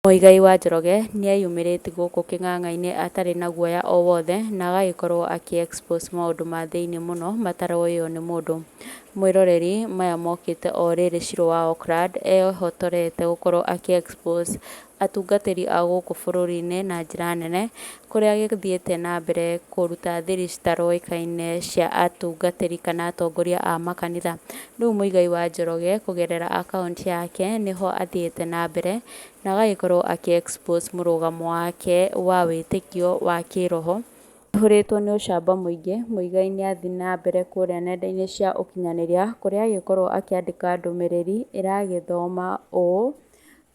Muigai wa Njoroge nĩeyumĩrĩtie gũkũ kĩng'ang'a-inĩ atarĩ na guoya o wothe na agagĩkorwo akĩ expose maũndũ ma thĩiniĩ mũno mataroĩo nĩ mũndũ. Mwĩroreri maya mokĩte o rĩrĩ Shiro wa Oakland ehotorete gũkorwo akĩ expose atungatĩri a gũkũ bũrũri-inĩ na njĩra nene, kũrĩa agĩthiĩte na mbere kũruta thiri citaroĩkaine cia atungatĩri kana atongoria a makanitha. Rĩu Muigai wa Njoroge kũgerera akaunti yake nĩho athiĩte na mbere na agagĩkorwo akĩ expose mũrũgamo wake wa wĩtĩkio wa kĩroho. Aihũrĩtwo nĩ ũcamba mũingĩ, Muigai nĩathiĩ na mbere kũrĩa nenda-inĩ cia ũkinyanĩria kũrĩa agĩkorwo akĩandĩka ndũmĩrĩri ĩragĩthoma ũũ,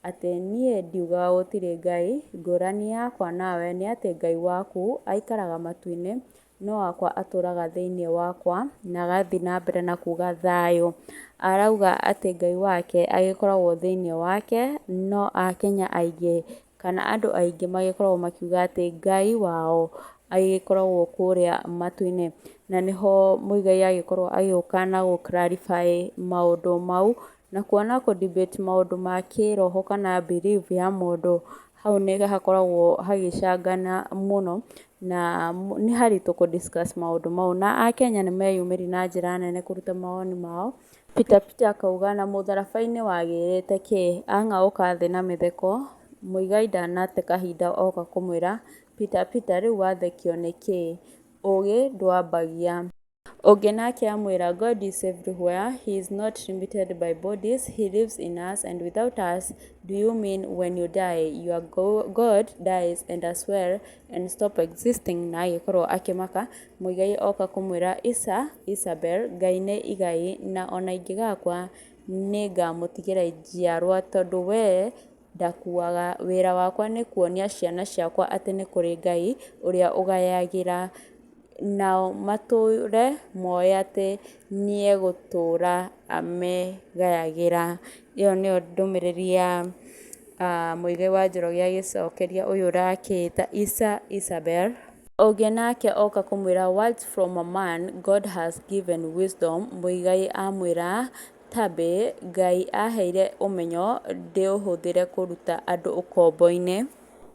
atĩ niĩ ndiugaga gũtirĩ Ngai, ngũrani yakwa nawe nĩ atĩ Ngai waku aikaraga matu-inĩ no wakwa atũraga thĩiniĩ wakwa, na agathiĩ na mbere na kuga thayũ. Arauga atĩ Ngai wake agĩkoragwo thĩiniĩ wake, no akenya aingĩ kana andũ aingĩ magĩkoragwo makiuga atĩ Ngai wao agĩkoragwo kũrĩa matu-inĩ. Na nĩho Muigai agĩkorwo agĩũka na gũ clarify maũndũ mau, na kuona kũ debate maũndũ ma kĩroho kana belief ya mũndũ, hau nĩ hakoragwo hagĩcangana mũno, na nĩ haritũ kũ discuss maũndũ mau. Na akenya nĩ meyumĩririe na njĩra nene kũruta mawoni mao. Peter Peter akauga na mũtharaba-inĩ wagĩrĩte kĩ, ang'aũka thĩ na mĩtheko, Muigai ndanate kahinda oka kũmwĩra Peter Peter rĩu wathekio nĩkĩ, ũgĩ ndwambagia. Ũngĩ nake amwĩra God is everywhere, he is not limited by bodies, he lives in us and without us, do you mean when you die your God dies and as well and stop existing? Na agĩkorwo akĩmaka Muigai oka kũmwĩra Isa Isabel Ngai nĩ igai na ona ingĩgakua nĩngamũtigĩra njiarwa tondũ we ndakuaga, wĩra wakwa nĩ kuonia ciana ciakwa atĩ nĩ kũrĩ Ngai ũrĩa ũgayagĩra nao matũre moĩ atĩ nĩegũtũra amegayagĩra. Ĩyo nĩyo ndũmĩrĩri ya Muigai wa Njoroge agĩcokeria ũyũ ũrakĩĩta Isa Isabel. Ũngĩ nake oka kũmwĩra words from a man God has given wisdom. Muigai amwĩra Tabĩ, Ngai aheire ũmenyo ndĩũhũthĩre kũruta andũ ũkombo-inĩ.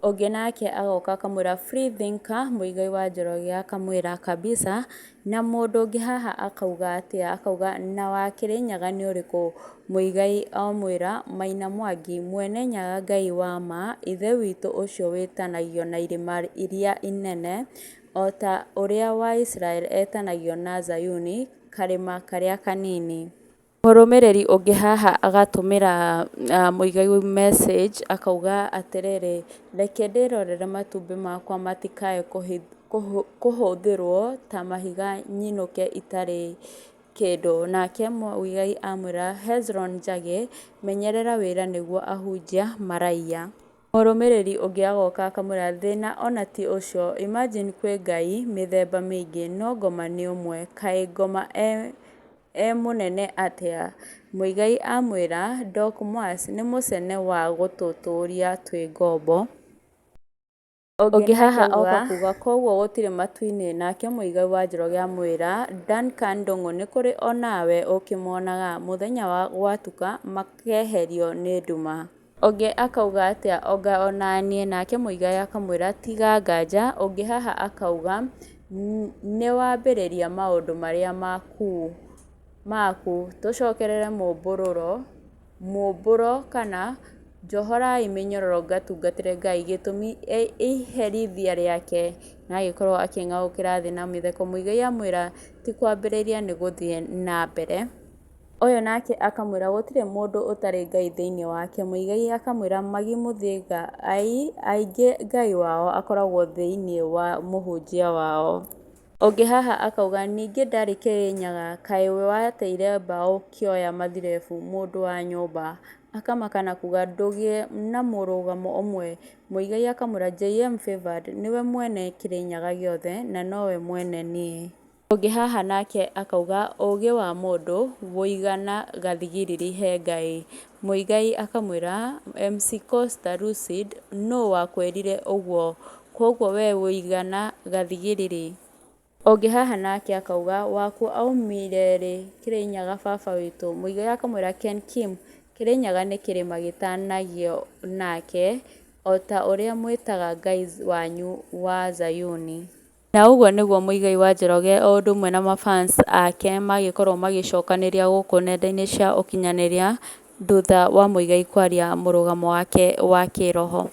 Ũngĩ nake agoka akamwĩra free thinker, Muigai wa Njoroge akamwĩra kabisa. Na mũndũ ũngĩ haha akauga atĩa, akauga na wa Kĩrĩnyaga nĩ ũrĩkũ? Muigai amwĩra Maina Mwangi, Mwene Nyaga Ngai wa ma, Ithe witũ ũcio wĩtanagio na irĩma iria inene, o ta ũrĩa wa Israel etanagio na Zayuni, karĩma karĩa kanini. Mũrũmĩrĩri ũngĩ haha agatũmĩra Muigai message akauga atĩrĩrĩ, reke ndĩrorere matumbĩ makwa matikae kũhũthĩrwo ta mahiga nyinũke itarĩ kĩndũ. Nake Muigai amwĩra Hezron Njagi, menyerera wĩra nĩguo ahunjia maraiya. Mũrũmĩrĩri ũngĩ agoka akamwĩra thĩna ona ti ũcio, imagine kwĩ Ngai mĩthemba mĩingĩ no ngoma nĩ ũmwe, kaĩ ngoma e mũnene atĩa? Muigai amwĩra Doc Mwas nĩ mũcene wa gũtũtũria twĩ ngombo. Ũngĩ haha oka kuga koguo gũtirĩ matu-inĩ, nake Muigai wa Njoroge amwĩra Duncan Ndung'u nĩ kũrĩ onawe ũkĩmonaga, mũthenya gwatuka makeherio nĩ nduma. Ũngĩ akauga atĩa onga onaniĩ, nake Muigai akamwĩra tiga nganja. Ũngĩ haha akauga nĩwambĩrĩria maũndũ marĩa maku tũcokerere mumbũro kana njohorai mĩnyororo ngatungatĩre Ngai gĩtũmi iherithia rĩake, na agĩkorwo akĩng'aũkĩra thĩ na mĩtheko. Muigai amwĩra ti kwambĩrĩria nĩ gũthiĩ na mbere. Ũyũ nake akamwĩra gũtirĩ mũndũ ũtarĩ Ngai thĩiniĩ wake. Muigai akamwĩra Magi Mũthĩga aingĩ Ngai wao akoragwo thĩiniĩ wa mũhunjia wao. Ũngĩ haha akauga ningĩ ndarĩ Kĩrĩnyaga kaĩ wateire mbaũ kĩoya mathirebu mũndũ wa nyũmba. Akamaka na kuga ndũgĩe na mũrũgamo ũmwe. Muigai akamwĩra JM Favored nĩwe mwene Kĩrĩnyaga gĩothe na nowe mwene niĩ. Ũngĩ haha nake akauga ũgĩ wa mũndũ wũigana gathigiriri he Ngai. Muigai akamwĩra MC Costa Lucid nũ wakwĩrire ũguo koguo we wũigana gathigiriri. Ũngĩ haha nake akauga waku aumire rĩ Kĩrĩnyaga baba witũ. Muigai akamwĩra Ken Kim Kĩrĩnyaga nĩ kĩrĩma gĩtanagio nake. O ta ũrĩa mwĩtaga Ngai wanyu wa Zayuni. Na ũguo nĩguo Muigai wa Njoroge o ũndũ ũmwe na mafans ake magĩkorwo magĩcokanĩria gũkũ nenda-inĩ cia ũkinyanĩria thutha wa Muigai kwaria mũrũgamo wake wa kĩroho.